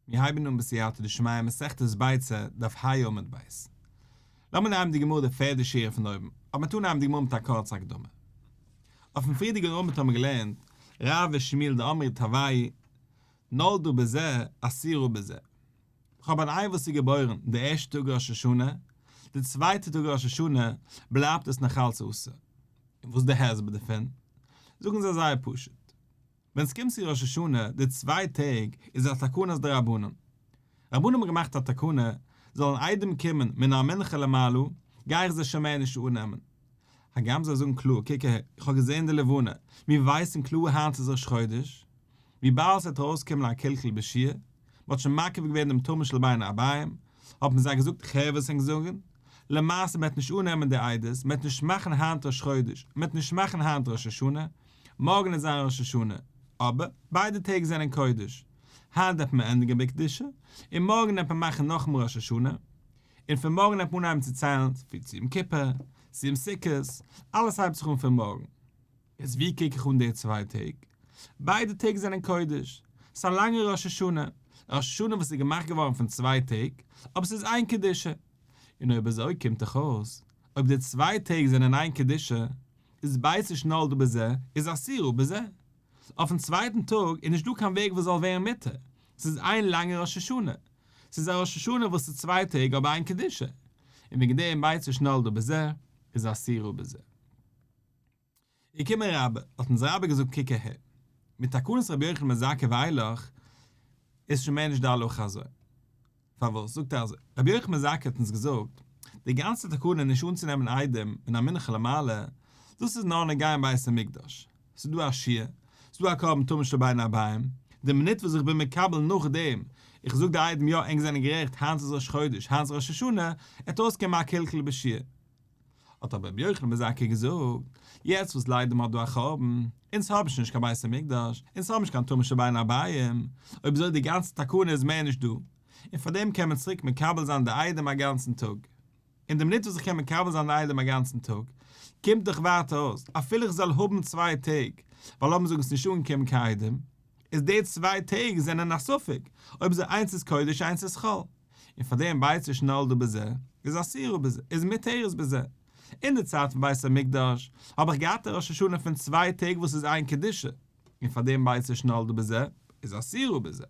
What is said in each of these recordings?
מיר הייבן אן בסייעתא דשמיא מסכת ביצה, דף ה עמוד ב'. לאמיר נעמען די גמרא די פערדע שורה פון אויבן, אבער מ'טאר נעמען די גמרא מיט א קורצע הקדמה. אויפן פריערדיגן עמוד האבן מיר געלערנט, רב ושמואל דאמרי תרוייהו נולדה בזה אסורה בזה. כ'האב אן איי וואס איז געבוירן די ערשטע טאג ראש השנה, די צווייטע טאג ראש השנה בלייבט עס נאכאלץ אסור. און וואס איז די הסבר דערפון? זאגן זיי זייער פשוט. ווען ס'קומט צו ראש השנה די צוויי טעג איז א תקנת דרבנן. רבנן האבן געמאכט א תקנה, זאלן עדים קומען מן המנחה למעלה, גיי איך זיי שוין מער נישט אננעמען. הגם זיי זאגן קלאר, קוק אהער, איך האב געזען די לבנה, מיר ווייסן קלאר היינט איז ראש חודש, וויבאלד ס'וועט ארויסקומען א קלקול בשיעור, מ'האט שוין מקיף געווען דעם תמיד של בין הערביים, האט מען זיי געזאגט איך הער וואס ענק זאגן, למעשה מ'וועט נישט אננעמען די עדות, מ'וועט נישט מאכן היינט ראש חודש, מ'וועט נישט מאכן היינט ראש השנה, מארגן וועט זיין ראש השנה, אבער ביידע טעג זענען קודש, היינט דארף מען ענדיגן בקדושה, און מארגן דארף מען מאכן נאכאמאל ראש השנה, און פון מארגן דארף מען אנהייבן צו ציילן צו יום כיפור, צו יום סוכות, אלעס הייבט זיך אן פון מארגן. איז ווי קוק איך אן די צוויי טעג? ביידע טעג זענען קודש. ס'איז א לאנגע ראש השנה, ראש השנה וואס איז געמאכט געווארן פון צוויי טעג, אבער ס'איז איין קדושה. און אויב אזוי קומט דאך אויס, אויב די צוויי טעג זענען איין קדושה, איז ביצה שנולדה בזה איז אסורה בזה. אויפן צווייטן טאג איז נישט דא קיין וועג וואס זאל ווערן מותר, ס'איז איין לאנגע ראש השנה. ס'איז א ראש השנה וואס איז צוויי טעג אבער איין קדושה. און וועגן דעם ביצה שנולדה בזה איז אסורה בזה. געקומען רבה, האט אונז רבה געזאגט קוק אהער, מיט תקנת רבי יוחנן בן זכאי ואילך איז שוין מער נישט די הלכה אזוי. פארוואס זאגט ער אזוי? רבי יוחנן בן זכאי האט אונז געזאגט, די גאנצע תקנה נישט אנצונעמען עדים מן המנחה למעלה, דאס איז נאר נוגע אין בית המקדש, ס'איז דא א שיעור, ס'איז דא א קרבן תמיד של בין הערביים, די מינוט וואס איך בין מקבל נאכדעם, איך זאג די עדים יא ענק זענען גערעכט היינט איז ראש חודש היינט איז ראש השנה, עט אויסקומען א קלקול בשיעור. האט אבער רבי יוחנן בן זכאי געזאגט, יעצט וואס ליידער מ'האט דא א חורבן, אונז האבן שוין נישט קיין בית המקדש, אונז האבן נישט קיין תמיד של בין הערביים, אויב אזוי די גאנצע תקנה איז מער נישט דא, און פארדעם קען מען צוריק מקבל זיין די עדים א גאנצן טאג. און די מינוט וואס איך קען מקבל זיין די עדים א גאנצן טאג, קומט דאך ווייטער אויס, אפילו איך זאל האבן צוויי טעג, ווייל לאמיר זאגן ס'איז נישט אנגעקומען קיין עדים, איז די צוויי טעג זענען א ספק, אויב אזוי איינס איז קודש איינס איז חול. און פאר דעם ביצה שנולדה בזה איז אסורה בזה, איז מותרת בזה. אין די צייט פון בית המקדש האב איך געהאט א ראש השנה פון צוויי טעג וואס איז איין קדושה, און פאר דעם ביצה שנולדה בזה איז אסורה בזה.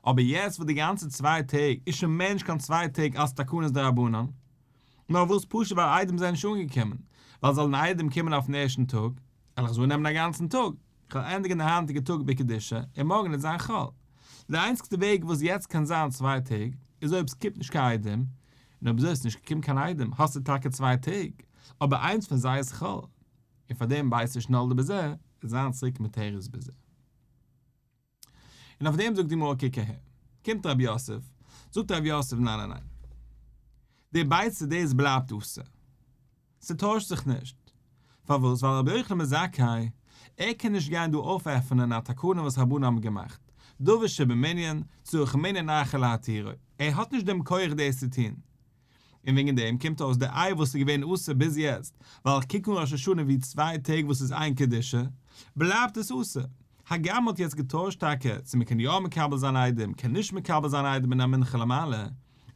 אבער יעצט וואס די גאנצע צוויי טעג איז שוין מער נישט קיין צוויי טעג אלס תקנת דרבנן, נאר וואס פשוט ווייל עדים זענען נישט אנגעקומען, ווייל זאלן עדים קומען אויפן ערשטן טאג, וועל איך עס אננעמען א גאנצן טאג, כ'וועל ענדיגן די היינטיגע טאג בקדושה, און מארגן וועט זיין חול. די איינציגסטע וועג וואס יעצט קען זיין צוויי טעג, איז אויב ס'קומט נישט קיין עדים, און אויב אזוי איז נישט געקומען קיין עדים, האסטו טאקע צוויי טעג, אבער איינס פון זיי איז חול, און פאר דעם ביצה שנולדה בזה, וועט זיין צוריק מותרת בזה. און אויף דעם זאגט די גמרא קוק אהער, קומט רב יוסף, זאגט רב יוסף ניין ניין ניין, די ביצה דאס בלייבט אסור, ס'טוישט זיך נישט, פארוואס ווייל רבי יוחנן בן זכאי ער קען נישט גיין דא אויפעפענען א תקנה וואס רבנן האבן געמאכט, דבר שבמנין צריך מנין אחר להתירו, ער האט נישט דעם כח דאס צו טון, און וועגן דעם קומט אויס די איי וואס איז געווען אסור ביז יעצט, ווייל איך קוק אן ראש השנה ווי צוויי טעג וואס איז איין קדושה, בלייבט עס אסור. הגם מ'האט יעצט געטוישט טאקע צו מ'קען יא מקבל זיין עדים, קען נישט מקבל זיין עדים מן המנחה למעלה,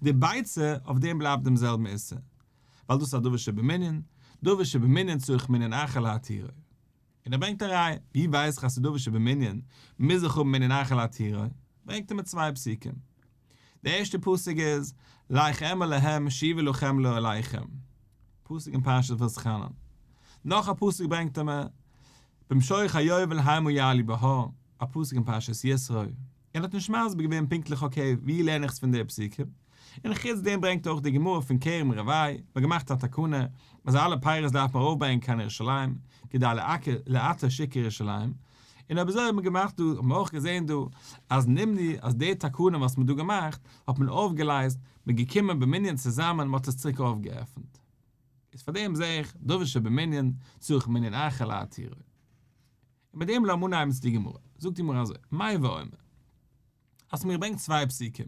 די ביצה אויף דעם בלייבט דעם זעלבן איסור, ווייל דאס איז א דבר שבמנין, דבר שבמנין צריך מנין אחר להתירו. און ער ברענגט א ראיה, ווי ווייס איך אז ס'איז דבר שבמנין, מוז איך האבן מנין אחר להתירו, ברענגט ער מיט צוויי פסוקים. די ערשטע פסוק איז, לך אמור להם שובו לכם לאהליכם, פסוק אין פרשת ואתחנן. נאך א פסוק ברענגט ער מיר, במשוך היובל המה יעלו בהר, א פסוק אין פרשת יתרו. און האט נישט מסביר געווען פונקטליך okay ווי לערן איך עס פון די פסוקים, און חוץ דעם ברענגט אויך די גמרא פון כרם רבעי, מ'האט געמאכט א תקנה אז אלע פירות דארף מען ארויפברענגען קיין ירושלים, כדי לעטר שוק ירושלים, און אויב אזוי האט מען געמאכט דא, האט מען אויך געזען דא אז נמנו אז די תקנה וואס מ'האט דא געמאכט האט מען אויפגעלייזט, מ'איז געקומען במנין צוזאמען מ'האט עס צוריק אויפגעעפנט. איז פאר דעם זעה איך דבר שבמנין צריך מנין אחר להתירו. און מיט דעם לאמיר אנהייבן צו די גמרא. זאגט די גמרא אזוי, מאי ואומר. האסט מיר געברענגט צוויי פסוקים.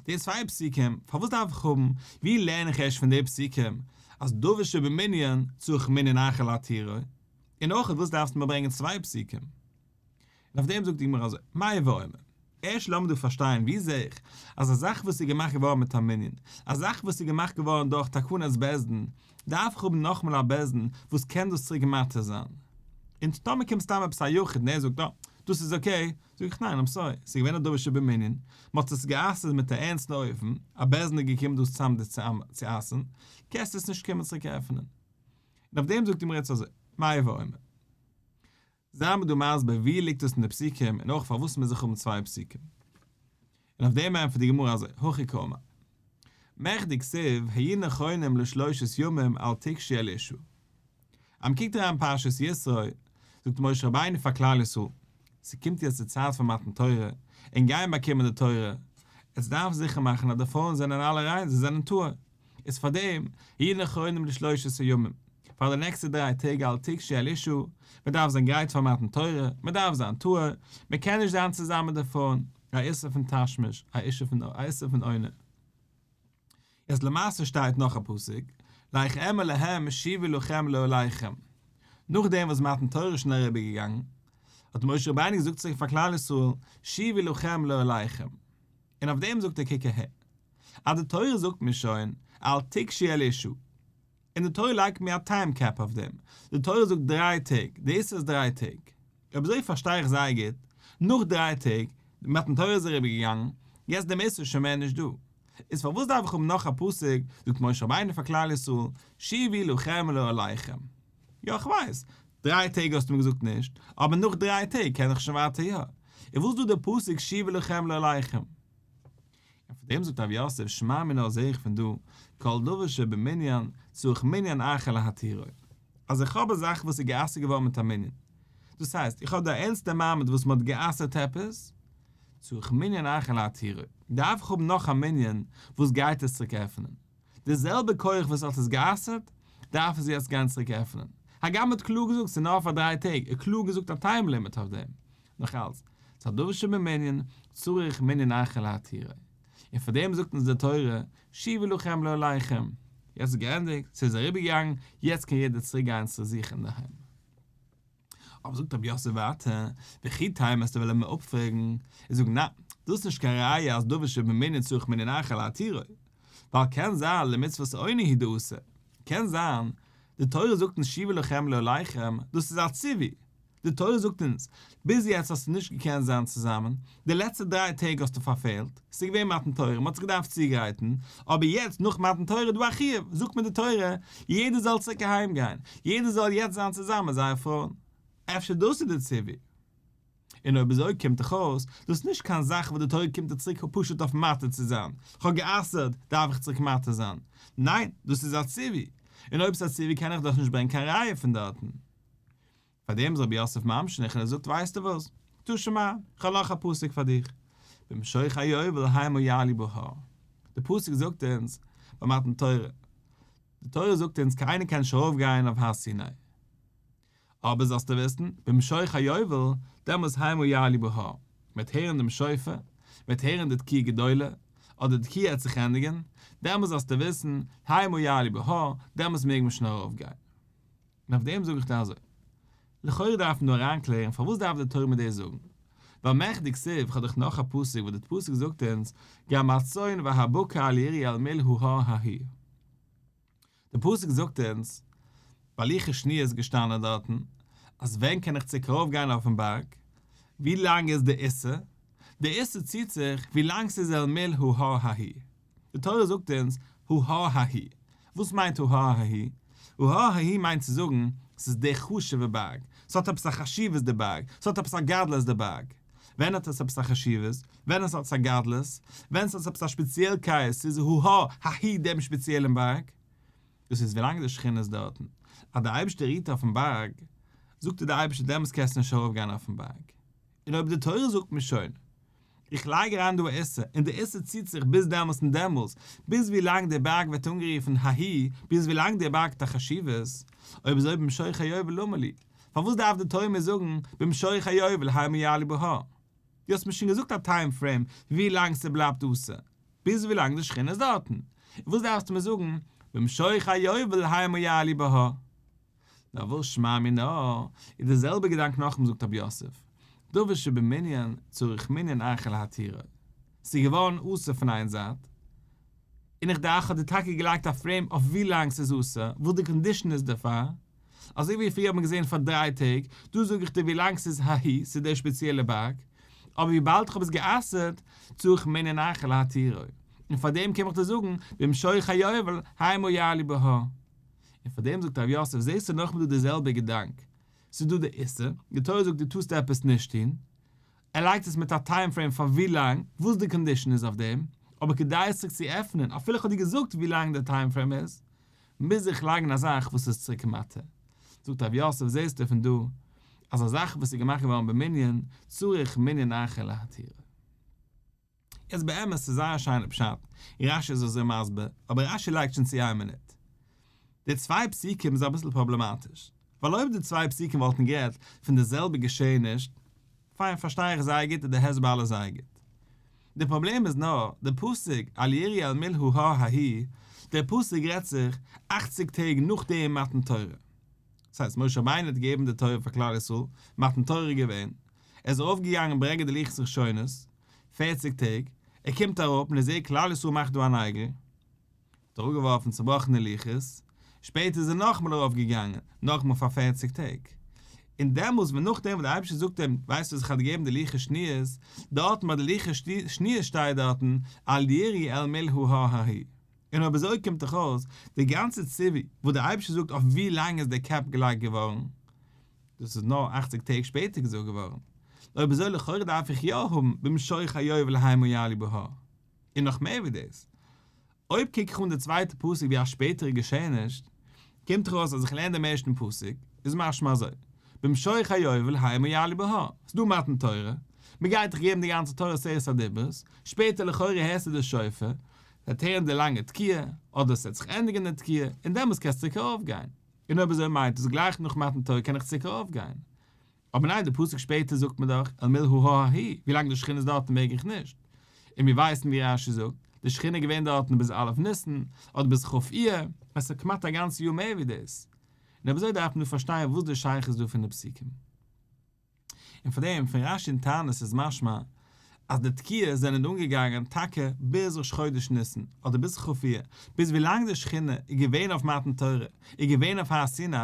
די צוויי פסוקים, פארוואס דארף איך האבן, ווי לערן איך ערשט פון די פסוקים אז דבר שבמנין צריך מנין אחר להתירו? און אויך וואס דארפסטו מיר ברענגען צוויי פסוקים? און אויף דעם זאגט די גמרא אזוי, מאי ואומר. ערשט לאמיר דא פארשטיין, ווי זע איך אז א זאך וואס איז געמאכט געווארן מיט א מנין, א זאך וואס איז געמאכט געווארן דורך תקנת בית דין, דארף איך האבן נאכאמאל א בית דין וואס קען דאס צוריק מתיר זיין? און טאמער קומט סתם עפעס א יחיד און ער זאגט אה, דאס איז okay, זאג איך ניין, I'm sorry, ס'איז געווען א דבר שבמנין, מ'האט עס גע'אסר'ט מיט א ערנסטן אופן, א בית דין איז געקומען דאס צאם צו אסר'ן, קענסטו עס נישט קומען צוריק עפענען. און אויף דעם זאגט די גמרא יעצט אזוי, מאי ואומר. זיי מיר דא מסביר ווי ליגט דאס אין די פסוקים און אויך פארוואס מוז איך האבן צוויי פסוקים. און אויף דעם ענטפערט די גמרא אזוי, הכי קאמר. מכדי כתיב היו נכונים לשלושת ימים אל תגשו אל אשה. אז מ'קוקט אריין פרשת יתרו, זאגט משה רבינו פאר כלל ישראל, ס'קומט יעצט די צייט פון מתן תורה, און גייען באקומען די תורה, עטס דארפט זיכער מאכן אז די פרויען זענען אלע ריין, זיי זענען טהור, איז פאר דעם, היו נכונים לשלושת הימים, פאר די נעקסטע דריי טעג אל תגשו אל אשה, מען דארף זיין גרייט פאר מתן תורה, מען דארף זיין טהור, מען קען נישט זיין צוזאמען מיט די פרויען, א איסור פון תשמיש, א איסור פון עונה. יעצט למעשה שטייט נאך א פסוק, לך אמור להם שובו לכם לאהליכם, נאכדעם וואס מתן תורה איז שוין אריבער געגאנגען, האט משה רבינו געזאגט צוריק פאר כלל ישראל, שובו לכם לאהליכם, און אויף דעם זאגט ער קוק אהער, אז די תורה זאגט מיר שוין אל תגשו אל אשה, און די תורה לייגט מיר א time cap אויף דעם, די תורה זאגט דריי טעג, די איסור איז דריי טעג, אויב אזוי פארשטיי איך זייער גוט, נאך דריי טעג, מתן תורה איז אריבער געגאנגען, יעצט דעם איסור איז שוין מער נישט דא, איז פארוואס דארף איך האבן נאך א פסוק, זאגט משה רבינו פאר כלל ישראל, שובו לכם לאהליכם. יא איך ווייס, דריי טעג האסטו מיר געזאגט נישט, אבער נאך דריי טעג קען איך שוין ווייטער יא. און וואס איז דא די פסוק שובו לכם לאהליכם? און פון דעם זאגט רב יוסף שמע מינה זעה איך פון דא, כל דבר שבמנין צריך מנין אחר להתירו. אז איך האב א זאך וואס איז גע'אסר'ט געווארן מיט א מנין, דאס הייסט איך האב די ערנסטע מעמד וואס מען האט גע'אסר'ט עפעס, צריך מנין אחר להתירו, דארף איך האבן נאך א מנין וואס גייט עס צוריק עפענען. די זעלבע כח וואס האט עס גע'אסר'ט, דארף עס יעצט גיין צוריק עפענען. הגם מ'האט קלאר געזאגט ס'איז נאר פאר דריי טעג, און קלאר געזאגט א time limit אויף דעם. נאך אלץ, ס'איז א דבר שבמנין, צריך מנין אחר להתירו. און פאר דעם זאגט אונז די תורה, שובו לכם לאהליכם. יעצט איז געענדיגט, ס'איז אריבערגעגאנגען, יעצט קען יעדער צוריק גיין צו זיך אינדערהיים. אבער זאגט רבי יוסף ווייטער, וכי תימא וועסטו וועלן מיר אפפרעגן, און זאגן ניין, דאס איז נישט קיין ראיה אז דבר שבמנין צריך מנין אחר להתירו, ווייל קען זיין למצוות עונה הוא דאתא, קען זיין, די תורה זאגט אונז שובו לכם לאהליכם, דאס איז א ציווי, די תורה זאגט אונז, ביז יעצט האסטו נישט געקענט זיין צוזאמען, די לעצטע דריי טעג האסטו פארפעלט, ס'איז געווען מתן תורה, מ'האט זיך געדארפט צוגרייטן, אבער יעצט נאך מתן תורה איז דא א חיוב, זאגט מיר די תורה, יעדער זאל צוריק אהיים גיין, יעדער זאל יעצט זיין צוזאמען מיט זייער פרויען. אפשר דאס איז די ציווי? און אויב אזוי קומט דאך אויס, דאס איז נישט קיין זאך וואס די תורה קומט דיר צוריק פשוט אויף מתיר צו זיין, כ'האב גע'אסר'ט, דארף איך צוריק מתיר זיין. ניין, דאס איז א ציווי. און אויב ס'איז א ציווי קען איך דאך נישט ברענגען קיין ראיה פון דארטן. פאר דעם איז רבי יוסף ממשיך און ער זאגט ווייסטו וואס, תא שמע, כ'האב נאך א פסוק פאר דיך, במשוך היובל המה יעלו בהר, די פסוק זאגט אונז ביי מתן תורה, די תורה זאגט אונז קיינער קען נישט ארויף גיין אויף הר סיני, אבער זאלסטו וויסן, במשוך היובל, דעמאלס המה יעלו בהר, מ'וועט הערן דעם שופר, מ'וועט הערן די תקיעה גדולה, אדער די תקיעה העט זיך ענדיגן, דעמאלס זאלסטו וויסן, המה יעלו בהר, דעמאלס מעג מען שוין ארויף גיין. און אויף דעם זאג איך דיר אזוי, לכאורה דארף מען דא אריינקלערן פארוואס דארף די תורה מיר דאס זאגן, ווייל מכדי כתיב, כ'האב דאך נאך א פסוק וואס די פסוק זאגט אונז, גם הצאן והבקר אל ירעו אל מול ההר ההוא. די פסוק זאגט אונז, ביי לוחות שניה איז געשטאנען דארטן, אז ווען קען איך צוריק ארויף גיין אויפן בארג, ווי לאנג איז די איסור, די איסור ציט זיך ווי לאנג ס'איז אל מול ההר ההוא. די תורה זאגט אונז ההר ההוא. וואס מיינט ההר ההוא? ההר ההוא מיינט צו זאגן, ס'איז דער חשוב'ער בארג, ס'האט עפעס א חשיבות די בארג, ס'האט עפעס א גדלות די בארג. ווען האט עס עפעס א חשיבות? ווען עס האט עס א גדלות? ווען ס'האט עפעס א שפעציעלקייט, ס'איז ההר ההוא דעם שפעציעלן בארג. דאס איז ווילאנג די שכינה איז דארטן. אז דער אייבערשטער רוהט אויפן בארג, זאגט דיר דער אייבערשטער דעמאלטס קענסטו נישט ארויפגיין אויפן בארג. און אויב די תורה זאגט מיר שוין, איך לייג אריין דא א איסור, און די איסור ציט זיך ביז דעמאלס און דעמאלס, ביז ווי לאנג דער בארג ווערט אנגערופן ההוא, ביז ווי לאנג דער בארג האט א חשיבות, אויב אזוי במשוך היובל למה לי, פארוואס דארף די תורה מיר זאגן במשוך היובל המה יעלו בהר? דו האסט מיר שוין געזאגט א time frame ווי לאנג ס'בלייבט אסור, ביז ווי לאנג די שכינה איז דארטן, און וואס דארפסטו מיר זאגן במשוך היובל המה יעלו בהר? נאר וואס שמע מינה, איז די זעלבע געדאנק נאכאמאל זאגט רב יוסף. דבר שבמנין צריך מנין אחר להתירו. ס'איז געווארן אסור פון איין זייט, און איך דאך האט דיר טאקע געלייגט א frame אויף ווי לאנג ס'איז אסור, וואס די condition איז דערפאר. אזוי ווי פריער האט מען געזען פאר דריי טעג, דא זאג איך דיר ווי לאנג ס'איז ההיא, ס'איז דער שפעציעלע בארג, אבער וויבאלד איך האב עס גע'אסר'ט, צריך מנין אחר להתירו. און פאר דעם קום איך דיר זאגן, במשוך היובל, המה יעלו בהר. און פאר דעם זאגט רב יוסף, זעסטו נאכאמאל דא די זעלבע געדאנק, ס'איז דא די איסור, די תורה זאגט דו טארסט עפעס נישט טון, ער לייגט עס מיט א time frame פאר ווי לאנג, וואס די condition איז אויף דעם, אבער כדי עס צוריק צו עפענען, אפילו איך האב דיר געזאגט ווי לאנג די time frame איז, מוז איך לייגן א זאך וואס איז צוריק מתיר. זאגט רב יוסף זעסטו פון דא אז א זאך וואס איז געמאכט געווארן במנין צריך מנין אחר להתירו. יעצט באמת ס'איז זייער א שיינע פשט, און רשי איז אזוי מסביר, אבער רשי לייגט שוין צו איין מינוט. די צוויי פסוקים איז אביסל פראבלעמאטיש, ווייל אויב די צוויי פסוקים וואלטן גערעדט פון די זעלבע געשעעניש, פיין פארשטיי איך זייער גוט און די הסבר אלעס זייער גוט. די פראבלעם איז נאר, די פסוק אל יראו אל מול ההר ההוא, דער פסוק רעדט זיך אכציג טעג נאך דעם מתן תורה. דאס הייסט משה רבינו האט געגעבן די תורה פאר כלל ישראל, מתן תורה איז געווען, ער איז ארויפגעגאנגען ברענגען די לוחות ראשונות, פערציג טעג, ער קומט אראפ און ער זעט כלל ישראל מאכט דא אן עגל, האט ער אראפגעווארפן צובראכענע לוחות, שפעטער איז ער נאכאמאל ארויפגעגאנגען, נאכאמאל פאר פערציג טעג, און דעמאלס ווען נאכדעם וואס דער אייבערשטער זאגט אים, ווייסט וואס איך האב דיר געגעבן די לוחות שניות, דארטן ביי די לוחות שניות שטייט דארטן, אל יראו אל מול ההר ההוא. און אויב אזוי קומט דאך אויס, די גאנצע ציווי וואס דער אייבערשטער זאגט אויף ווי לאנג איז דער cap געלייגט געווארן, דאס איז נאר אכציג טעג שפעטער געזאגט געווארן, אויב אזוי לכאורה דארף איך יא האבן במשוך היובל המה יעלו בהר. און נאך מער ווי דאס, אויב קוק איך אן די צווייטע פסוק ווי א שפעטערע געשעעניש, קומט דאך אויס אז איך לערן דעם ערשטן פסוק, איז משמע אזוי, במשוך היובל המה יעלו בהר, ס'איז דא מתן תורה, מ'גייט דיך געבן די גאנצע תורה עשרת הדיברות, שפעטער לכאורה הערסטו די שופר, וועט הערן די לאנגע תקיעה, אדער ס'וועט זיך ענדיגן די תקיעה, און דעמאלס קענסטו צוריק ארויפגיין. און אויב אזוי מיינט עס גלייך נאך מתן תורה קען איך צוריק ארויפגיין. אבער ניין די פסוק שפעטער זאגט מען דאך אל מול ההר ההוא, ווילאנג די שכינה איז דארטן מעג איך נישט. און מיר ווייסן ווי רשי זאגט, די שכינה איז געווען דארטן ביז א' ניסן, אדער ביז כ' אייר, עס איז כמעט א גאנץ יאר מער ווי דאס. און אויב אזוי דארף מען דא פארשטיין וואס די שייכות דא פון די פסוקים. און פאר דעם פון רשי אין תענית איז משמע אז די תקיעות זענען אנגעגאנגען טאקע ביז ראש חודש ניסן אדער ביז כ' אייר, ביז ווילאנג די שכינה איז געווען אויף מתן תורה, איז געווען אויף הר סיני,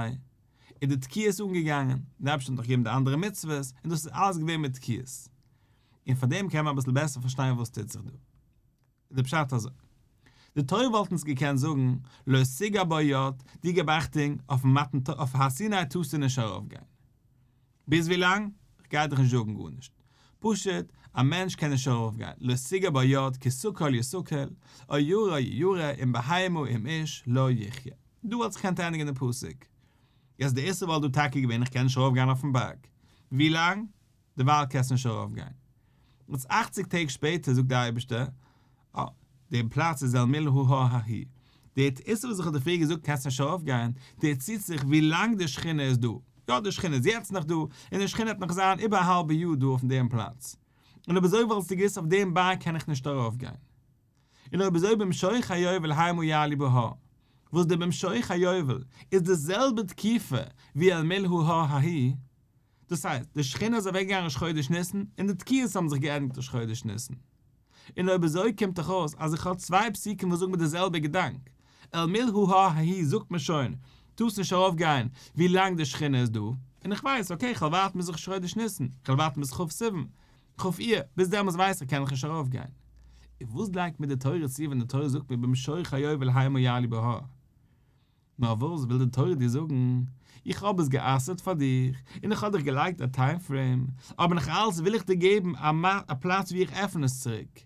איז די תקיעות אנגעגאנגען, דער אייבערשטער האט נאך געגעבן די אנדערע מצוות, און דאס איז אלעס געווען מיט תקיעות. און פאר דעם קען מען אביסל בעסער פארשטיין וואס טוט זיך דא. איז די פשט אזוי, די תורה וואלט אונז געקענט זאגן, לא תגע בו יד, דו געב אכטונג, אויפן מתן תורה, אויף הר סיני טארסטו נישט ארויפגיין. ביז ווי לאנג? כ'גיי דיך נישט זאגן גארנישט. פשוט, א מענטש קען נישט ארויפגיין, לא תגע בו יד, כי סקול יסקל, או ירה יירה, אם בהמה אם איש, לא יחיה. דא וואלט זיך געקענט ענדיגן די פסוק. יעצט די איסור וואלט דא טאקע געווען איך קען נישט ארויפגיין אויפן בארג. ווי לאנג? דערווייל קענסטו נישט ארויפגיין. יעצט אכציג טעג שפעטער זאגט דער אייבערשטער, אה, דער פלאץ איז אל מול ההר ההוא. דער איסור וואס איך האב דיר פריער געזאגט קענסט נישט ארויפגיין, דער ציט זיך ווי לאנג די שכינה איז דא. יא, די שכינה איז יעצט נאך דא, און די שכינה וועט נאך זיין איבער א האלבע יאר דא אויף דעם פלאץ. און אויב אזוי וואלסטו געוואוסט אויף דעם בארג קען איך נישט ארויפגיין. און אויב אזוי במשוך היובל המה יעלו בהר, וואס דער במשוך היובל איז די זעלבע תקופה ווי אל מול ההר ההוא, דאס הייסט, די שכינה איז אוועקגעגאנגען ראש חודש ניסן, און די תקיעות האבן זיך געענדיגט ראש חודש ניסן. און אויב אזוי קומט דאך אויס אז איך האב צוויי פסוקים וואס זאגן מיר די זעלבע געדאנק, אל מול ההר ההוא זאגט מען שוין, טארסט נישט ארויף גיין ווי לאנג די שכינה איז דא, און איך ווייס, okay, כ'וועל ווארטן ביז ראש חודש ניסן, כ'וועל ווארטן ביז כ' סיוון, כ' אייר, ביז דעמאלס ווייס איך קען איך נישט ארויף גיין. און וואס לייגט מיר די תורה צו ווען די תורה זאגט מיר במשוך היובל המה יעלו בהר? נאר וואס וויל די תורה דיר זאגן? איך האב עס גע'אסר'ט פאר דיך, און איך האב דיך געלייגט א time frame, אבער נאך אלץ וויל איך דיר געבן א פלאץ וואו איך עפן עס צוריק.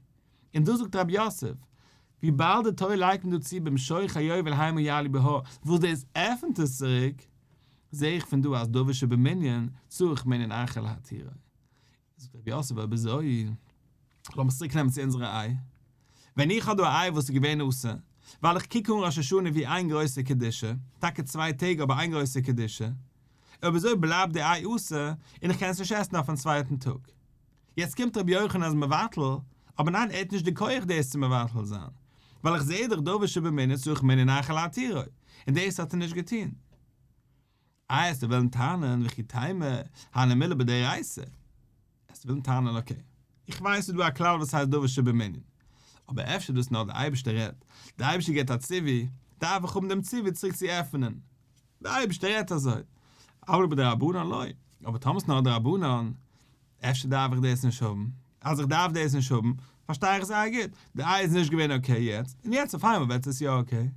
און דאס זאגט רב יוסף, וויבאלד די תורה לייגט מיר דא צו במשוך היובל המה יעלו בהר, וואס דאס עפנט עס צוריק, זע איך פון דא אז דבר שבמנין צריך מנין אחר להתירו. זאגט רבי יוסף אויב אזוי, לאמיר צוריק נעמען צו אונזערע איי. ווען איך האב דא א איי וואס איז געווען אסור, ווייל איך קוק אן ראש השנה ווי איין גרויסע קדושה, טאקע צוויי טעג אבער איין גרויסע קדושה, אויב אזוי בלייבט די איי אסור און איך קען עס נישט עסן אויפן צווייטן טאג. יעצט קומט רבי יוחנן איז מבטל, אבער ניין ער האט נישט די כח דאס צו מבטל זיין, ווייל איך זעה דאך דבר שבמנין צריך מנין אחר להתירו, און דאס האט ער נישט געטון. איי עסטו וועלן טענה'ן וכי תימא, הני מילי בדאורייתא. וועסט ווילן טענה'ן okay, איך ווייס ס'איז דא א כלל וואס הייסט דבר שבמנין, אבער אפשר דאס נאר דער אייבערשטער רעדט, דער אייבערשטער געבט א ציווי, דארף איך האבן דעם ציווי צוריק צו עפענען, דער אייבערשטער רעדט אזוי, אבל בדרבנן לא, אבער טאמער ס'נאר דרבנן, אפשר דארף איך דאס נישט האבן, אז איך דארף דאס נישט האבן, פארשטיי איך זייער גוט, די איי איז נישט געווען okay יעצט, און יעצט אויף איינמאל ווערט עס יא okay.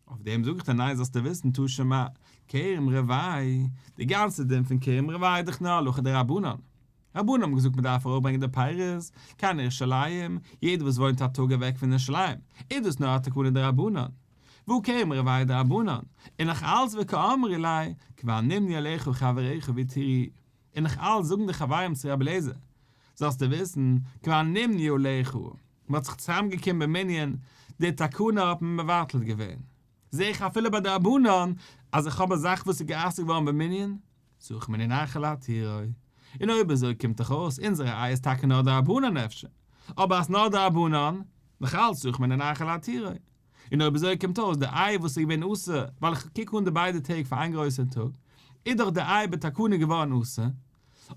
אויף דעם זאג איך דיר ניין זאלסטו וויסן תא שמע, כרם רבעי, די גאנצע דין פון כרם רבעי איז דאך נאר הלכה דרבנן. רבנן האבן געזאגט מען דארף ארויפברענגען די פירות קיין ירושלים, יעדער וואס וואוינט א טאג אוועק פון ירושלים, איז דאס נאר א תקנה דרבנן. והא כרם רבעי דרבנן, און נאך אלץ וקאמרי ליה, כבר נמנו עליך חבריך והתירו, און נאך אלץ זאגן די חברים צו רבי אליעזר, זאלסטו וויסן, כבר נמנו עליך, מען האט זיך צוזאמגעקומען במנין, די תקנה האט מען מבטל געווען. זע איך אפילו ביי דרבנן אז איך האב א זאך וואס איז גע'אסר'ט געווארן במנין, צריך מנין אחר להתירו. און אויב אזוי קומט דאך אויס אונזערע איי איז טאקע נאר דרבנן אפשר, אבער אז נאר דרבנן, נאך אלץ צריך מנין אחר להתירו. און אויב אזוי קומט אויס די איי וואס איז געווען אסור, ווייל איך קוק אן די ביידע טעג פאר איין גרויסע טאג, איז דאך די איי בתקנה געווארן אסור,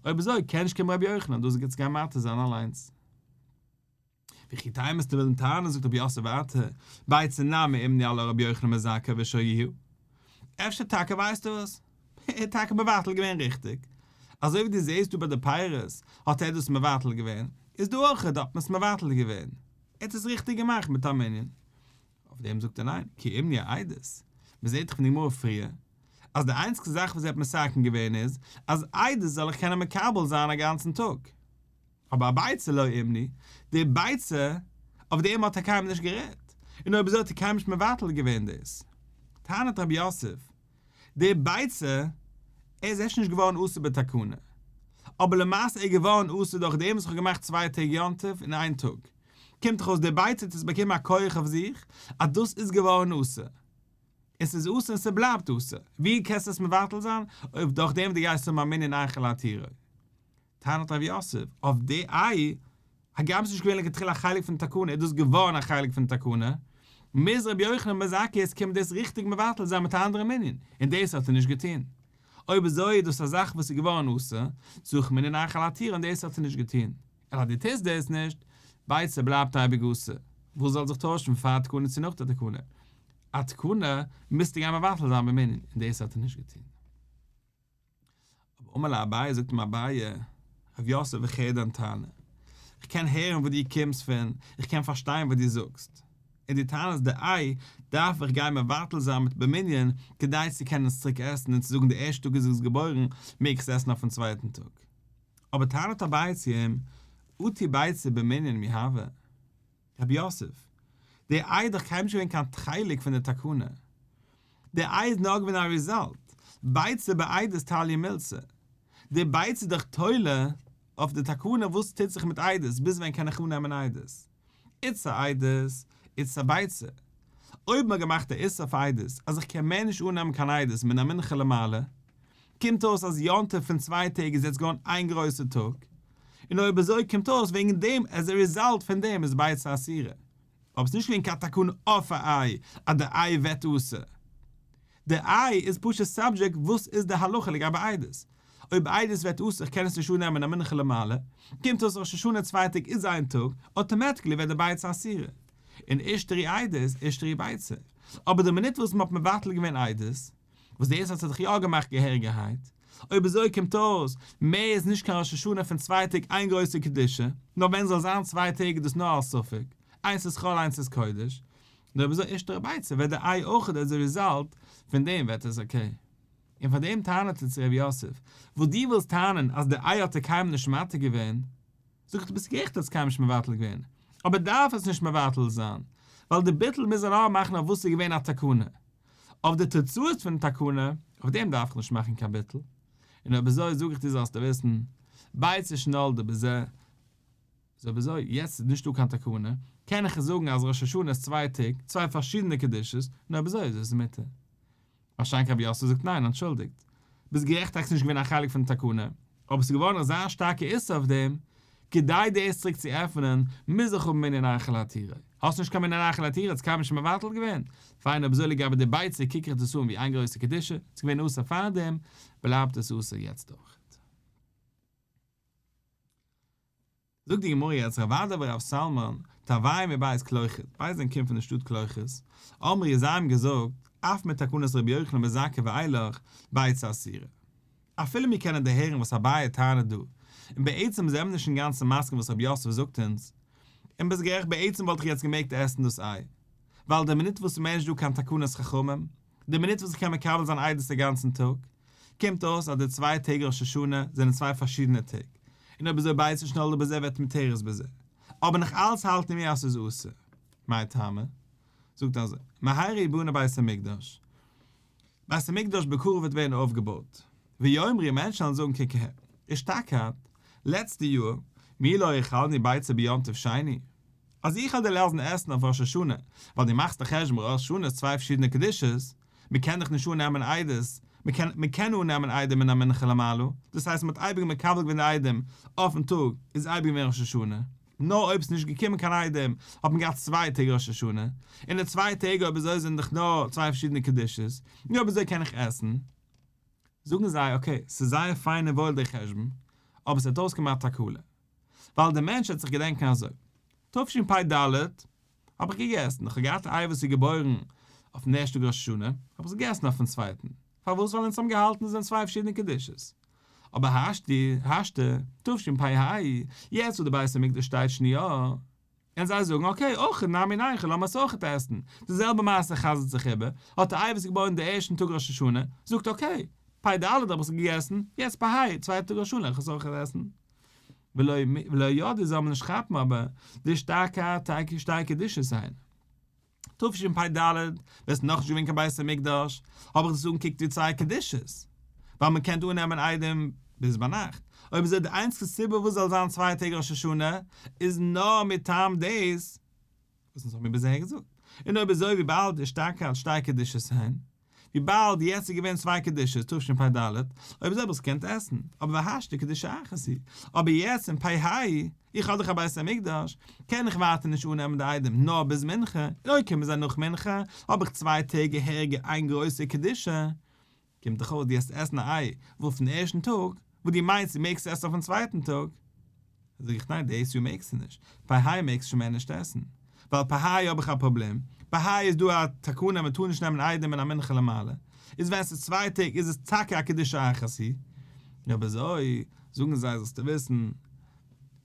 אויב אזוי קען נישט קומען רבי יוחנן דאס גוטס גיין מתיר זיין אליינס. וכי תימא וועסטו וועלן טענה'ן זאגט רבי יוסף ווייטער, ביצה נמי אימנו עלה רבי יוחנן בן זכאי ושריוה. אפשר טאקע ווייסטו וואס? ער האט טאקע מבטל געווען ריכטיג. אזוי ווי דו זעסט דא ביי די פירות האט ער דאס מבטל געווען, איז דא אויך האט מען עס מבטל געווען. ער האט עס ריכטיג געמאכט מיט א מנין. אויף דעם זאגט ער ניין, כי אימנו אעדות. מען זעט דאך פון די גמרא פריער, אז די איינציגסטע זאך וואס ער האט מתקן געווען איז, אז עדות זאל איך קענען מקבל זיין א גאנצן טאג. אבער אביצה לא אימנו, די ביצה, אויף דעם האט ער קיינמאל נישט גערעדט, און אויב אזוי האט ער קיינמאל נישט מבטל געווען דאס. טענה'ט רב יוסף, די ביצה, ער איז אפשר נישט געווארן אסור בתקנה, אבער למעשה איז ער געווארן אסור דורך דעם וואס איך האב געמאכט צוויי טעג יום טוב אין איין טאג. קומט דאך אויס די ביצה האט עס באקומען א כח אויף זיך אז דאס איז געווארן אסור. און ס'איז אסור און ס'בלייבט אסור. ווי קענסטו עס מבטל זיין אויב דורך דעם וואס דו גייסט האבן א מנין אחר להתירו? טענה'ט רב יוסף, אויף די איי, הגם ס'איז נישט געווען לכתחילה א חלק פון תקנה איז דאס געווארן א חלק פון תקנה, מוז רבי יוחנן בן זכאי יעצט קומען דאס ריכטיג מבטל זיין מיט א אנדערע מנין, און דאס האט ער נישט געטון. אויב אזוי איז דאס א זאך וואס איז געווארן אסור, צריך מנין אחר להתירו און דאס האט ער נישט געטון. און אז דו טוסט דאס נישט, ביצה בלייבט אייביג אסור. וואס זאל זיך טוישן פאר תקנה צו נאך די תקנה? א תקנה מוזטו גיין מבטל זיין במנין, און דאס האט ער נישט געטון. אבער אמר ליה אביי זאגט אים אביי, רב יוסף איך הער דיין טענה, איך קען הערן וואו דו קומסט פון, איך קען פארשטיין וואס דו זאגסט, און דו טענה'סט די איי דארף איך גיין מבטל זיין מיט במנין כדי צו קענען עס צוריק עסן און צו זאגן די ערשטע טאג איז עס געבוירן מעג איך עס עסן אויפן צווייטן טאג. אבער טענה'ט אביי צו אים, אטו ביצה במנין מי הוה? רבי יוסף, די איי איז דאך קיינמאל נישט געווען קיין חלק פון די תקנה. די איי איז נאר געווען א result, ביצה בעדות תליא מילתא. די ביצה איז דאך תולה אויף די תקנה וואס טוט זיך מיט עדות, ביז ווען קען איך אננעמען עדות. איתסר עדות, איתסר ביצה. אויב מ'האט געמאכט א איסור אויף עדות אז איך קען מער נישט אננעמען קיין עדות מן המנחה למעלה, קומט אויס אז יום טוב פון צוויי טעג איז יעצט געווארן איין גרויסע טאג, און אויב אזוי קומט אויס וועגן דעם as a result פון דעם איז ביצה אסירה. אבער ס'איז נישט געווען קיין תקנה אויף א איי אז די איי ווערט אסור. די איי איז פשוט subject וואס איז די הלכה לגבי עדות. אויב עדות ווערט אסור איך קען עס נישט אננעמען א מנחה למעלה, קומט אויס ראש השנה צוויי טעג איז איין טאג, automatically ווערט די ביצה אסירה. און אישתרי עדות אישתרי ביצה. אבער די מינוט וואס מ'האט מבטל געווען עדות, וואס דאס האט זיך יא געמאכט געהעריגערהייט, אויב אזוי קומט אויס מער איז נישט קיין ראש השנה פון צוויי טעג איין גרויסע קדושה, נאר ווען זאל זיין צוויי טעג איז דאס נאר א ספק, איינס איז חול איינס איז קודש, און אויב אזוי אישתרי ביצה ווערט די איי אויך as a result פון דעם ווערט עס okay. און פאר דעם טענה'ט ער צו ר' יוסף, וואס דו ווילסט טענה'ן אז די איי האט ער קיינמאל נישט מתיר געווען, זאג איך דו ביסט גערעכט האסט קיינמאל נישט מבטל געווען, אבער דארף עס נישט מבטל זיין, ווייל די ביטול מוז ער נאר מאכן אויף וואס איז געווען א תקנה, אויף די תוצאות פון תקנה, אויף דעם דארף איך נישט מאכן קיין ביטול. און אויב אזוי זאג איך דיר זאלסטו וויסן, ביצה שנולדה בזה, איז אויב אזוי, יעצט איז נישטא קיין תקנה, קען איך זאגן אז ראש השנה איז צוויי טעג, צוויי פארשידענע קדושות, און אויב אזוי איז עס מותר. מה שאין כן רבי יוסף זאגט ניין אנטשולדיגט, ביסט גערעכט טאקע ס'נישט געווען א חלק פון די תקנה, אבער ס'איז געווארן אזא שטארקע איסור אויף דעם, כדי דאס צוריק צו עפענען מוז איך האבן מנין אחר להתירו, האסט נישט קיין מנין אחר להתירו האט עס קיינמאל נישט מבטל געווען, פיין אויב אזוי לגבי די ביצה קוק איך דאס אן ווי איין גרויסע קדושה, ס'איז געווען אסור פארדעם, בלייבט עס אסור יעצט אויך. זאגט די גמרא יעצט רב אדא ורב סלמון תרווייהו מבית כלוכית, ביידע זענען געקומען פון די שטאט כלוכית, אמרי זיי האבן געזאגט, אף מתקנת רבי יוחנן בן זכאי ואילך, ביצה אסורה. אפילו מיר קענען דערהערן וואס אביי טענה'ט דא, און בעצם זענען מיר נישט אינגאנצן מסכים וואס רב יוסף זאגט אונז, און ביסט גערעכט בעצם וואלט איך יעצט געמעגט עסן דאס איי, ווייל די מינוט וואס ס'איז מער נישט דא קיין תקנת חכמים, די מינוט וואס איך קען מקבל זיין עדות א גאנצן טאג, קומט אויס אז די צוויי טעג ראש השנה זענען צוויי פארשידענע טעג, און אויב אזוי ביצה שנולדה בזה ווערט מותרת בזה, אבער נאך אלץ האלטן מיר אז ס'איז אסור. מאי טעמא? זאגט אזוי, מהרה יבנה בית המקדש, בית המקדש בקרוב וועט ווערן אויפגעבויט, ויאמרו מענטשן וועלן זאגן קוק אהער, אשתקד, לעצטע יאר, מי לא האכלנו ביצה ביום טוב שני, אז איך וועל דיר לאזן עסן אויף ראש השנה, ווייל דו מאכסט א חשבון ראש השנה איז צוויי פארשידענע קדושות, מען קען דאך נישט אננעמען עדות, מען קען מען קען אננעמען עדים מן המנחה ולמעלה, דאס הייסט מען האט אייביג מקבל געווען די עדים אויפן טאג איז אייביג געווען ראש השנה, נאר אויב ס'איז נישט געקומען קיין עדים האט מען געהאט צוויי טעג ראש השנה, און די צוויי טעג אויב אזוי זענען דאך נאר צוויי פארשידענע קדושות, נו אויב אזוי קען איך עסן. זאגן זיי okay, ס'איז זייער פיין און וואויל דער חשבון, אבער ס'וועט אויסקומען א תקלה. ווייל דער מענטש וועט זיך געדענקען אזוי, תשפ"ד האב איך געגעסן, איך האב געהאט א איי וואס איז געבוירן אויפן ערשטן טאג ראש השנה, האב איך עס געגעסן אויפן צווייטן, פארוואס? ווייל אונז האבן געהאלטן עס זענען צוויי פארשידענע קדושות. אבער השתא, השתא, תשפ"ה, יעצט וואס די בית המקדש שטייט שוין יא, און זיי זאגן okay אויך נמי ניכול לאמיר עס אויכעט עסן, די זעלבע מעשה חזר'ט זיך איבער, האט א איי וואס איז געבוירן די ערשטן טאג ראש השנה, זאגט okay, פ"ד האב איך עס געגעסן, יעצט פ"ה, צווייטע טאג ראש השנה וועל איך עס אויכעט עסן. ולא ידעי זאל מען נישט כאפן אבער דאשתקד תיקו שתי קדושות הן. תשפ"ד ווען ס'איז נאכנישט געווען קיין בית המקדש האב איך דאס אנגעקוקט ווי צוויי קדושות ווייל מען קען אננעמען עדים ביז ביינאכט, אויב אזוי די איינציגסטע סיבה וואס זאל זיין צוויי טעג ראש השנה איז נאר מטעם דאס וואס אונז האבן מיר ביז אהער געזאגט, און אויב אזוי וויבאלד אשתקד שתי קדושות הן, וויבאלד יעצט איז געווען צוויי קדושות תשפ"ד, אויב אזוי האב איך עס געקענט עסן, אבער והשתא קדושה אחת היא, אבער יעצט אין פ"ה, איך האב דאך א בית המקדש, קען איך ווייטער נישט אננעמען די עדים נאר ביז מנחה, און אויב קומען זיי נאך מנחה, האב איך צוויי טעג געהעריגע איין גרויסע קדושה, קומט דאך אויס דו העסט עסן א איי אויפן ערשטן טאג, וואס דו מיינסט דו מעגסט עסן אויפן צווייטן טאג, זאג איך ניין דאס יאר מעגסטו נישט, פ"ה מעגסטו שוין מער נישט עסן, ווייל פ"ה האב איך א פראבלעם, פ"ה איז דא א תקנה מען טאר נישט נעמען עדים מן המנחה ולמעלה, איז ווען ס'איז צוויי טעג איז עס טאקע א קדושה אחת היא, אויב אזוי זאגן זיי זאלסטו וויסן,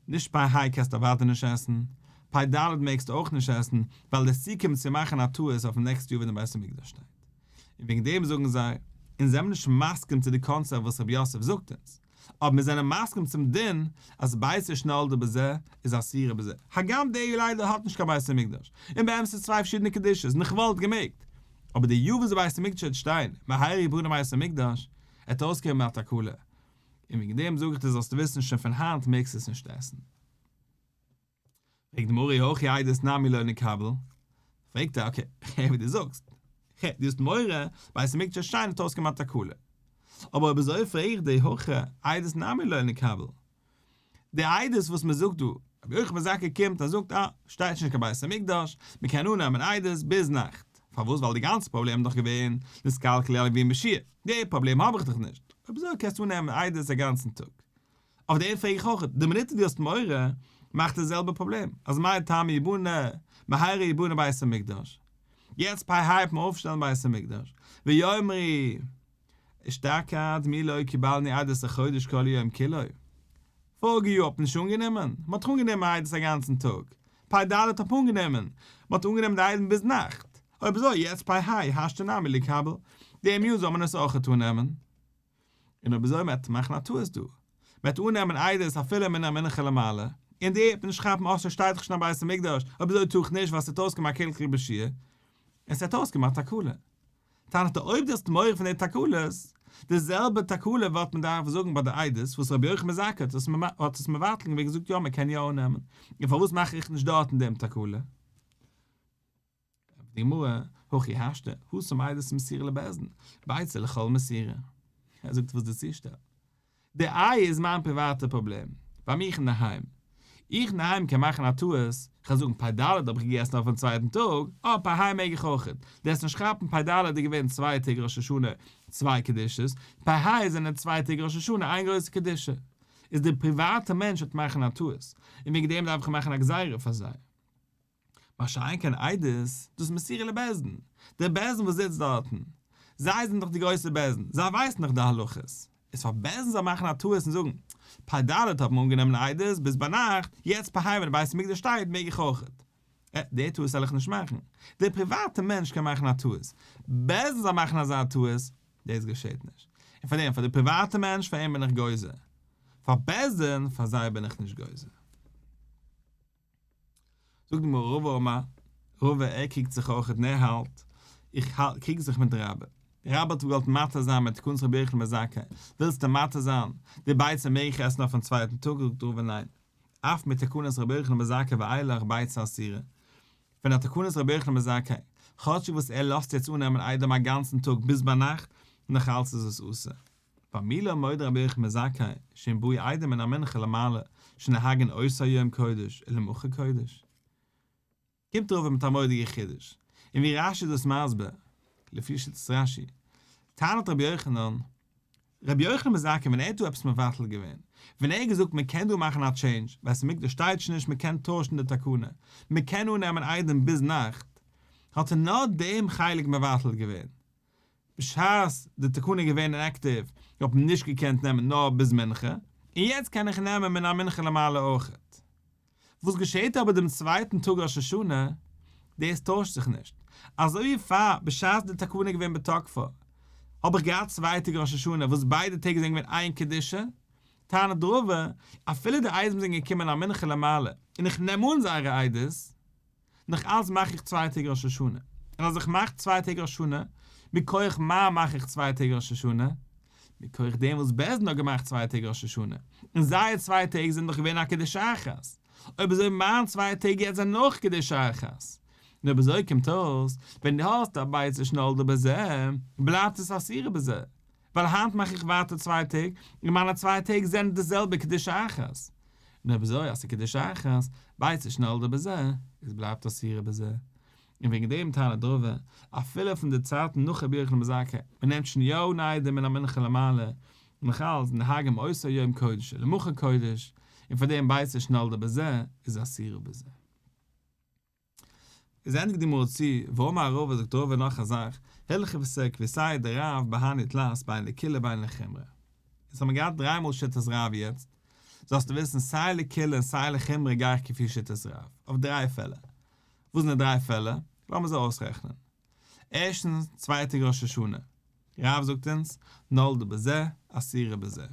נישט פ"ה קענסטו אוודאי נישט עסן, פ"ד מעגסטו אויך נישט עסן, ווייל דאס צוקומט צו מאכן א טעות אויפן נעקסטע יאר ווען די בית המקדש שטייט. און וועגן דעם זאגן זיי, אונז זעמיר נישט מסכים צו די קאנצעפט וואס רב יוסף זאגט אונז, אבער מיר זענען מסכים צום דין אז ביצה שנולדה בזה איז אסורה בזה, הגם דער יאר ליידער האט נישט קיין בית המקדש, און באמת איז צוויי פארשידענע קדושות און איך וואלט געמעגט, אבער די יאר וואס די בית המקדש וועט שטיין, מהרה יבנה בית המקדש, עט אויסקומען א תקלה, און וועגן דעם זאג איך דיר זאלסטו וויסן שוין פון היינט מעגסטו עס נישט עסן. פרעגט די גמרא אי הכי עדות נמי לא ניקביל, פרעגט ער okay, כ'הער ווי דו זאגסט, כ'הער, דו האסט מורא, בית המקדש שטיין האט אויסגעמאכט תקלה, אבער אויב אזוי פרעג איך דיר הכי עדות נמי לא ניקביל, די עדות וואס מען זאגט דא, רבי יוחנן בן זכאי קומט און זאגט אה, שטייט שוין נישט קיין בית המקדש, מען קען אננעמען עדות ביז נאכט, פארוואס ווייל די גאנצע פראבלעם איז דאך געווען נתקלקלו הלוים בשיעור, די פראבלעם האב איך דאך נישט, אויב אזוי קענסטו אננעמען עדות א גאנצן טאג. אויף דעם פרעג איך אויך, די מינוט דו האסט מורא, מאכט די זעלבע פראבלעם, אז מאי טעמא יבנה, מהרה יבנה בית המקדש. יעצט פ"ה הייבט מען אויפשטעלן בית המקדש, ויאמרו אשתקד מי לא קיבלנו עדות החודש כל היום כולו. פאריגע יאר האט מען נישט אנגענומען, מען האט אנגענומען עדות א גאנצן טאג, פ"ד האט מען אנגענומען, מען האט אנגענומען די עדים ביז נאכט, אויב אזוי יעצט פ"ה השתא נמי ליקבל, דעם יאר זאל מען עס אויכעט אננעמען. און אויב אזוי מ'עט מאכן א טעות דא, מ'עט אננעמען עדות אפילו מן המנחה למעלה, און די עט נישט כאפן אה ס'שטייט דאך שוין א בית המקדש, אויב אזוי טאר איך נישט ווייל ס'האט אויסגעמאכט קלקול בשיעור, און ס'האט אויסגעמאכט תקלה. טענה'ט ער אויב דו האסט מורא פון די תקלות, די זעלבע תקלה וואלט מען דארף זאגן ביי די עדות וואס רבי יוחנן בן זכאי האט עס מבטל געווען געזאגט יא מ'קען יא אננעמען, און פארוואס מאך איך נישט דארטן דעם תקלה? די גמרא, הכי השתא, התם עדות מסורה לבית דין, ביצה לכל מסורה. ער זאגט וואס די צושטעל. די איי איז מיין פריוואטע פראבלעם, ביי מיך אינדערהיים. איך אינדערהיים קען מאכן א טעות, כ'וועל זאגן פ"ד האב איך געגעסן אויפן צווייטן טאג, אה פ"ה מעג איך אויכעט. דו וועסט נישט כאפן פ"ד איז געווען צוויי טעג ראש השנה צוויי קדושות, פ"ה זענען צוויי טעג ראש השנה איין גרויסע קדושה. איז דער פריוואטע מענטש וועט מאכן א טעות, און וועגן דעם דארף איך מאכן א גזירה פאר זיי. מה שאין כן עדות, דאס איז מסורה לבית דין, דער בית דין וואס זיצט דארטן, זיי זענען דאך די גרויסע בית דין, זיי ווייסן דאך די הלכות, איז פאר בית דין זאל מאכן א טעות און זאגן, פ ד האט מען אנגענומען עדות ביז ביינאכט, יעצט פ ה ווען די בית המקדש שטייט מעג איך אויכעט. אה, די טעות זאל איך נישט מאכן. דער פריוואטע מענטש קען מאכן א טעות. בית דין זאל מאכן אזא טעות, דאס געשעט נישט. און פאר דעם, פאר די פריוואטע מענטש, פאר אים בין איך גוזר. פאר בית דין, פאר זיי בין איך נישט גוזר. זאגט די גמרא רבא אמר, רבא ער קריגט זיך אויך און ער האלט, איך קריג זיך מיט רבה. רבה האט געוואלט מתיר זיין מיט תקנת רבי יוחנן בן זכאי, ווילסטו מתיר זיין די ביצה מעג איך עסן אויפן צווייטן טאג, זאגט רבא ניין, אף מתקנת רבי יוחנן בן זכאי ואילך ביצה אסירה, פון א תקנת רבי יוחנן בן זכאי, כאטשיג וואס ער לאזט יעצט אננעמען עדים א גאנצן טאג ביז ביינאכט, נאך אלץ איז עס אסור. ומי לא מודה רבי יוחנן בן זכאי שאם באו עדים מן המנחה למעלה שנוהגין אותו היום קודש ולמחר קודש. קומט רבא מיט א מורא'דיגע חידוש, און ווי רש י איז דאס מסביר, לפי שיטת רש י, טענה'ט רבי יוחנן, רבי יוחנן בן זכאי ווען ער האט דא עפעס מבטל געווען, ווען ער האט געזאגט מען קען דא מאכן א טשעינדזש, בית המקדש שטייט שוין נישט מען קען טוישן די תקנה, מען קען אננעמען עדים ביז נאכט, האט ער נאר דעם חלק מבטל געווען, בשעת די תקנה איז געווען אינעקטיוו האט מען נישט געקענט נעמען נאר ביז מנחה, און יעצט קען איך נעמען מן המנחה למעלה אויכעט. וואס געשעט אבער דעם צווייטן טאג ראש השנה? דאס טוישט זיך נישט. אזוי ווי פאר בשעת די תקנה איז געווען בתוקפה האב איך געהאט צוויי טעג ראש השנה וואס ביידע טעג זענען געווען איין קדושה, טענה'ט רבא, אפילו די עדים זענען געקומען המנחה למעלה און איך נעם אן זייערע עדות, נאך אלץ מאך איך צוויי טעג ראש השנה, און אז איך מאך צוויי טעג ראש השנה, מכח מה מאך איך צוויי טעג ראש השנה? מכח דעם וואס בית דין האט געמאכט צוויי טעג ראש השנה, און זייער צוויי טעג זענען דאך געווען א קדושה אחת, אויב אזוי מיין צוויי טעג יעצט זענען אויך קדושה אחת, און אויב אזוי קומט אויס, ווען דו האסט א ביצה שנולדה בזה, בלייבט עס אסורה בזה, ווייל היינט מאך איך ווייטער צוויי טעג, און מיינע צוויי טעג זענען די זעלבע קדושה אחת. און אויב אזוי אז ס'איז קדושה אחת, ביצה שנולדה בזה, איז בלייבט אסורה בזה. און וועגן דעם טענה'ט רבא, אפילו פון די צייטן נאך רבי יוחנן בן זכאי, מ'נעמט שוין יא אן עדים מן המנחה למעלה, נאך אלץ נוהגין אותו היום קודש ולמחר קודש, און פאר דעם ביצה שנולדה בזה איז אסורה בזה. איז ענדיגט די גמרא צו, ואמר רבא זאגט רבא נאך א זאך, הלכתא כוותיה דרב בהני תלת בין לקולא בין לחומרא. אונז האבן געהאט דריי מאל שיטת רב יעצט, זאלסטו וויסן סיי לקולא און סיי לחומרא גיי איך כפי שיטת רב, אויף דריי פעלער. וואס זענען די דריי פעלער? לאמיר זיי אויסרעכענען. ערשטנס, צוויי טעג ראש השנה. רב זאגט אונז, נולדה בזה, אסורה בזה.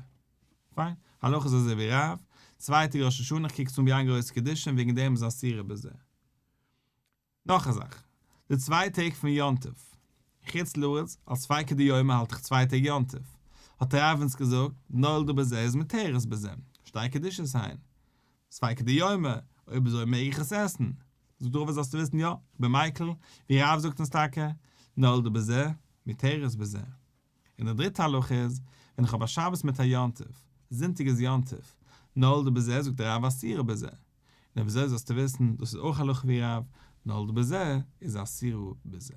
פיין, הלכה איז אזוי ווי רב, צוויי טעג ראש השנה איך קוק עס אן ווי איין גרויסע קדושה און וועגן דעם איז אסורה בזה. נאך א זאך, די צוויי טעג פון יום טוב, חוץ לארץ, אלס ספיקא דיומא האלט איך צוויי טעג יום טוב, האט רב אונז געזאגט, נולדה בזה איז מותרת בזה, שתי קדושות הן. ספיקא דיומא, אויב אזוי מעג איך עס עסן. זאגט רבא זאלסטו וויסן יא, איך בין מיקל, ווי רב זאגט אונז טאקע, נולדה בזה, מותרת בזה. און די דריטע הלכה איז, ווען איך האב א שבת מיט א יום טוב, זונטאג איז יום טוב, נולדה בזה זאגט רב אסורה בזה, און אויב אזוי זאלסטו וויסן, דאס איז אויך הלכה ווי רב, נולדה בזה איז אסורה בזה.